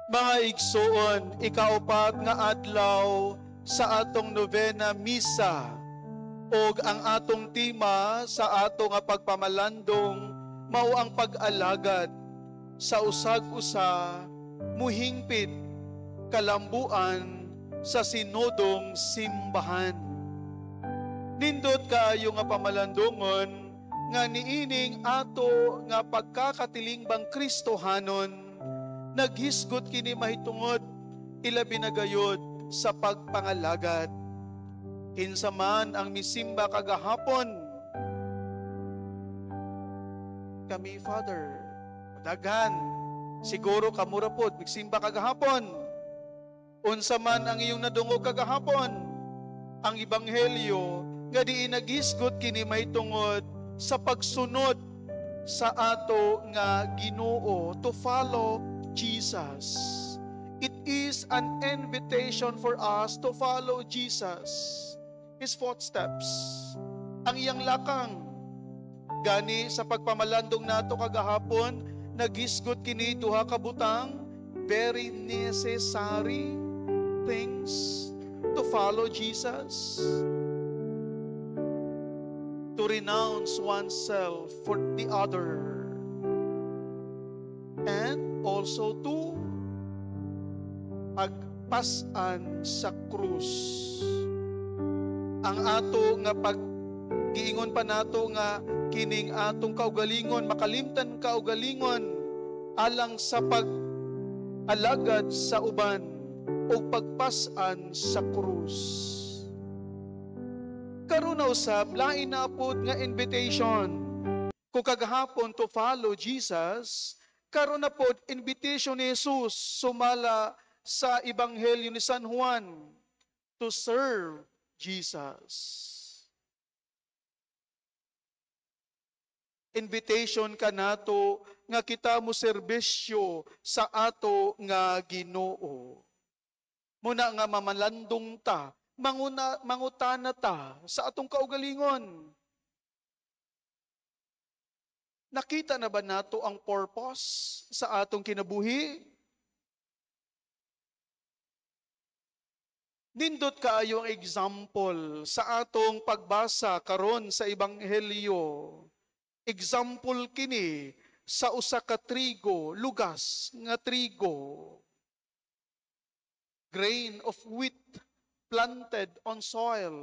Mga igsuon, ikaupat nga adlaw sa atong novena misa og ang atong tema sa ato nga pagpamalandong mao ang pag-alagad sa usag-usa, muhingpit kalambuan sa sinodong simbahan. Nindot kaayo nga pamalandungon nga niining ato nga pagkakatilingbang Kristohanon, naghisgot kini mahitungod ilabi na gayod sa pagpangalagad. Kinsa man ang misimba kagahapon? Kami, Father. Daghan. Siguro kamura pod migsimba kagahapon. Unsa man ang iyong nadungog kagahapon? Ang ebanghelyo nga diin naghisgot kini mahitungod sa pagsunod sa ato nga Ginoo, to follow Jesus. It is an invitation for us to follow Jesus, His footsteps, ang iyang lakang. Gani sa pagpamalandong nato kagahapon, naghisgot kini duha ka butang, very necessary things to follow Jesus. To renounce oneself for the other. And also to pagpas-an sa krus. Ang ato nga pag giingon pa nato nga kining atong kaugalingon, makalimtan kaugalingon alang sa pag-alagad sa uban o pagpas-an sa krus. Karon na usab, lain na pod nga invitation. Kung kagahapon to follow Jesus, karon na pod invitation ni Jesus sumala sa Ebanghelyo ni San Juan, to serve Jesus. Invitation kanato nga kita mo serbisyo sa ato nga Ginoo. Muna nga mamalandong ta, mangutana ta sa atong kaugalingon. Nakita na ba nato ang purpose sa atong kinabuhi? Nindot kaayo ang example sa atong pagbasa karon sa Ebanghelyo. Example kini sa usa ka trigo, lugas nga trigo. Grain of wheat planted on soil.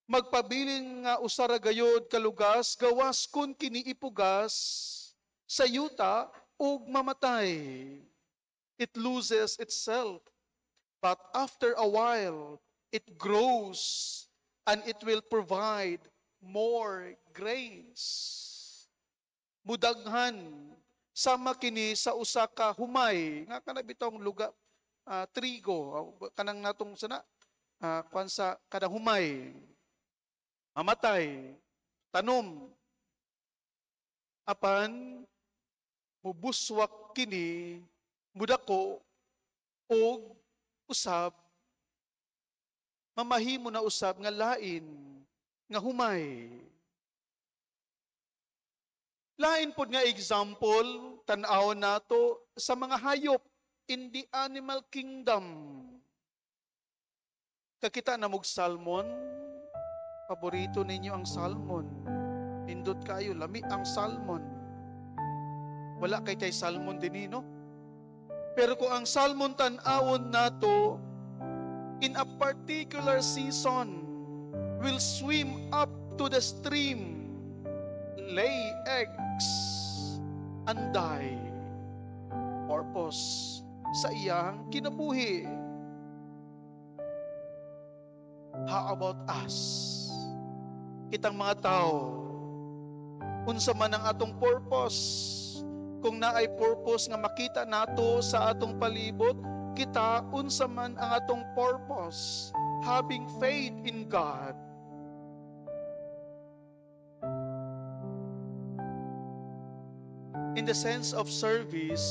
Magpabilin nga usa ra gayod ka lugas gawas kun kini ipugas sa yuta ug mamatay. It loses itself, but after a while it grows and it will provide more grains. Mudaghan sama kini sa usa ka humay nga kana bitong lugar, trigo kanang natong sana, kwan sa kada humay, mamatay tanom, apan mubuswak kini, mudako og usab mamahimo na usab nga lain nga humay. Lain pod nga example, tan-awon nato sa mga hayop in the animal kingdom. Kakita na mog salmon, paborito ninyo ang salmon. Nindot kayo, lami ang salmon. Wala kay tay salmon din, no? Pero kung ang salmon tan-awon nato, in a particular season, will swim up to the stream, lay eggs, and die. Purpose sa iyang kinabuhi. How about us? Kitang mga tao, unsa man ang atong purpose? Kung naay purpose nga makita nato sa atong palibot, kita unsa man ang atong purpose? Having faith in God. In the sense of service,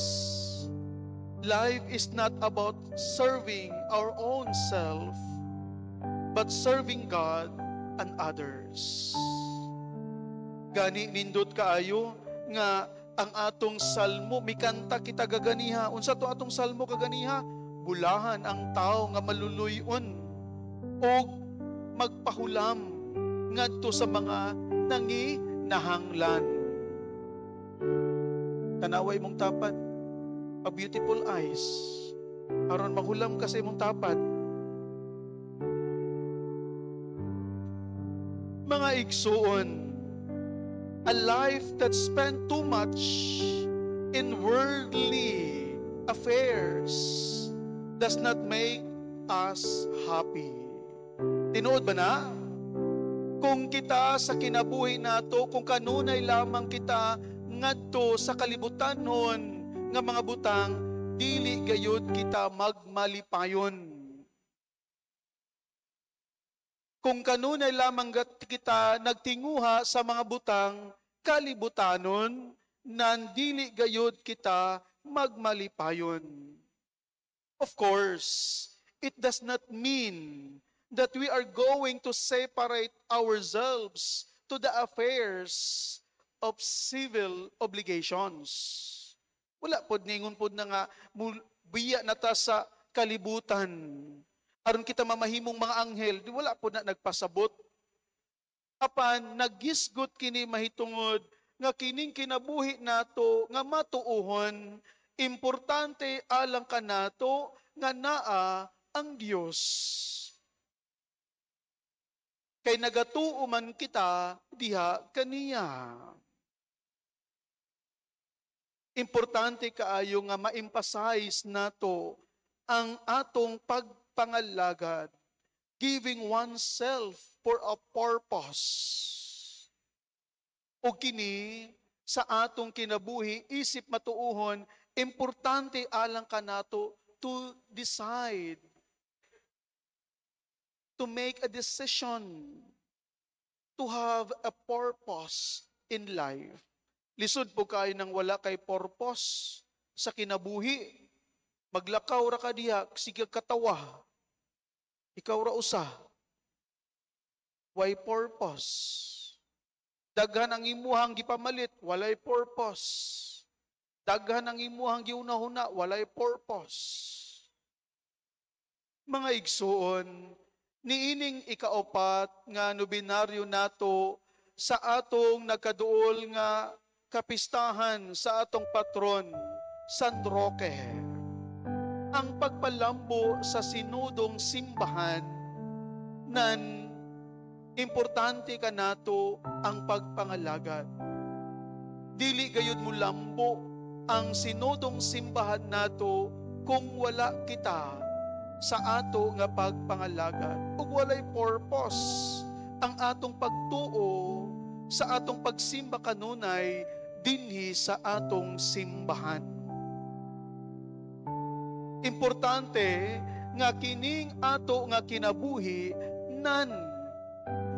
life is not about serving our own self, but serving God and others. Gani nindot kaayo nga Ang atong salmo, mikanta kita kaganiha. Unsa to atong salmo kaganiha? Bulahan ang tao nga maluluyon og magpahulam ngadto sa mga nanginahanglan. Tanawa imong tapad, a beautiful eyes. Aron maghulam ka sa imong tapad. Mga igsuon, a life that spent too much in worldly affairs does not make us happy. Tinuod ba na? Kung kita sa kinabuhi nato, kung kanunay lamang kita ngadto sa kalibutanon nga mga butang, dili gayud kita magmalipayon. Kung kanunay lamang kita nagtinguha sa mga butang kalibutanon, nandili gayud kita magmalipayon. Of course, it does not mean that we are going to separate ourselves to the affairs of civil obligations. Wala pod ningon pod na nga biya na ta sa kalibutan aron kita mamahimong mga anghel, di wala pod na nagpasabot. Apan nagisgot kini mahitungod nga kining kinabuhi nato nga matuohon, importante alang kanato nga naa ang Dios. Kay nagatuo man kita diha kaniya. Importante kaayo nga ma-emphasize nato ang atong pagpangalagad, giving oneself for a purpose. O kini sa atong kinabuhi isip matuohon, importante alang kanato to decide, to make a decision, to have a purpose in life. Lisod po kayo nang wala kay purpose sa kinabuhi. Maglakaw ra ka diha, sige katawa. Ikaw ra usa. Why purpose? Daghan ang imuhang gipamalit, walay purpose. Daghan ang imuhang giunahuna, walay purpose. Mga igsuon, niining ikaapat nga nobinaryo nato sa atong nagkaduol nga kapistahan sa atong patron, San Roque. Ang pagpalambo sa sinudong simbahan nan importante kanato ang pagpangalagad. Dili gayud mo lambo ang sinudong simbahan nato kung wala kita sa ato nga pagpangalagad ug walay purpose ang atong pagtuo sa atong pagsimba kanunay dinhi sa atong simbahan. Importante nga kining ato nga kinabuhi nan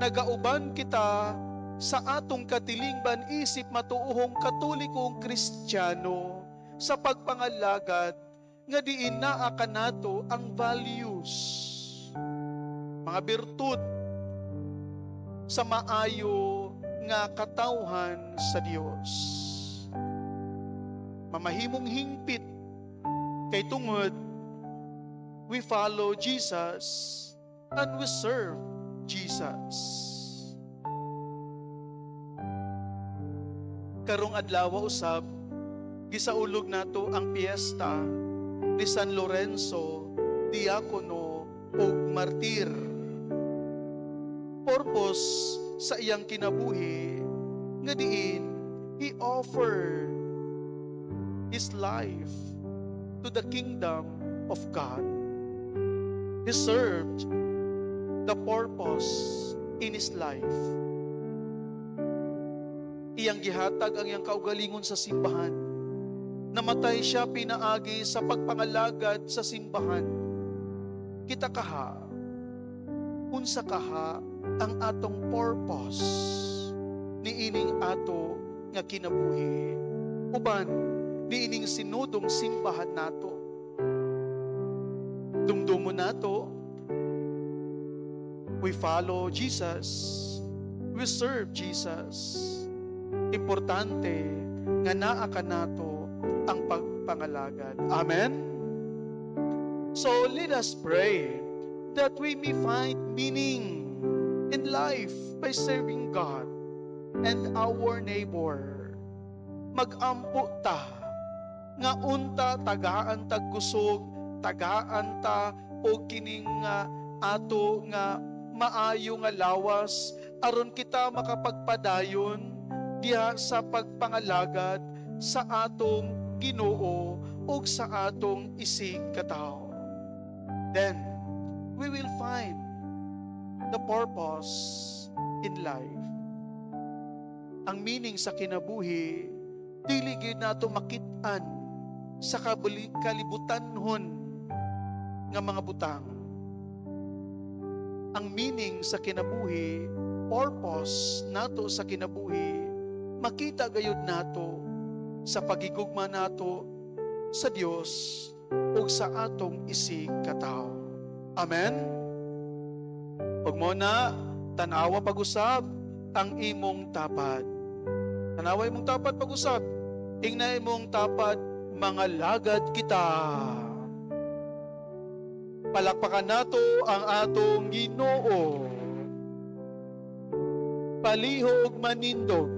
nagauban kita sa atong katilingban isip matuohong Katolikong Kristiyano sa pagpangalagad nga diin naa kanato ang values, mga birtud sa maayo nga katawhan sa Dios. Mamahimong hingpit kay tungod we follow Jesus and we serve Jesus. Karong adlaw usab, gisaulog nato ang piyesta ni San Lorenzo, diakono ug martir. Purpose sa iyang kinabuhi nga diin he offered his life to the kingdom of God. He served the purpose in his life. Iyang gihatag ang iyang kaugalingon sa simbahan. Namatay siya pinaagi sa pagpangalagad sa simbahan. Kita kaha, unsa kaha ang atong purpose niining ato nga kinabuhi, uban niining sinudong simbahan nato. Dumdumo nato, we follow Jesus, we serve Jesus. Importante Nga naa kanato ang pagpangalagad. Amen? So let us pray that we may find meaning in life by serving God and our neighbor. Magampo ta nga unta tagaan tag kusog, tagaan ta og kining nga ato nga maayo nga lawas aron kita makapagpadayon diha sa pagpangalagad sa atong Ginoo ug sa atong isig katawo. Then we will find the purpose in life. Ang meaning sa kinabuhi, dili gyud nato makit-an sa kalibutanhon nga mga butang. Ang meaning sa kinabuhi, purpose nato sa kinabuhi, makita gayud nato sa pagigugma nato sa Dios ug sa atong isig katawo. Amen. Ug mao na, tanawa pag-usab ang imong tapad. Tanawa imong tapad pag-usab. Ingna imong tapad, "Mangalagad kita." Palakpakan nato ang atong Ginoo. Palihog manindog.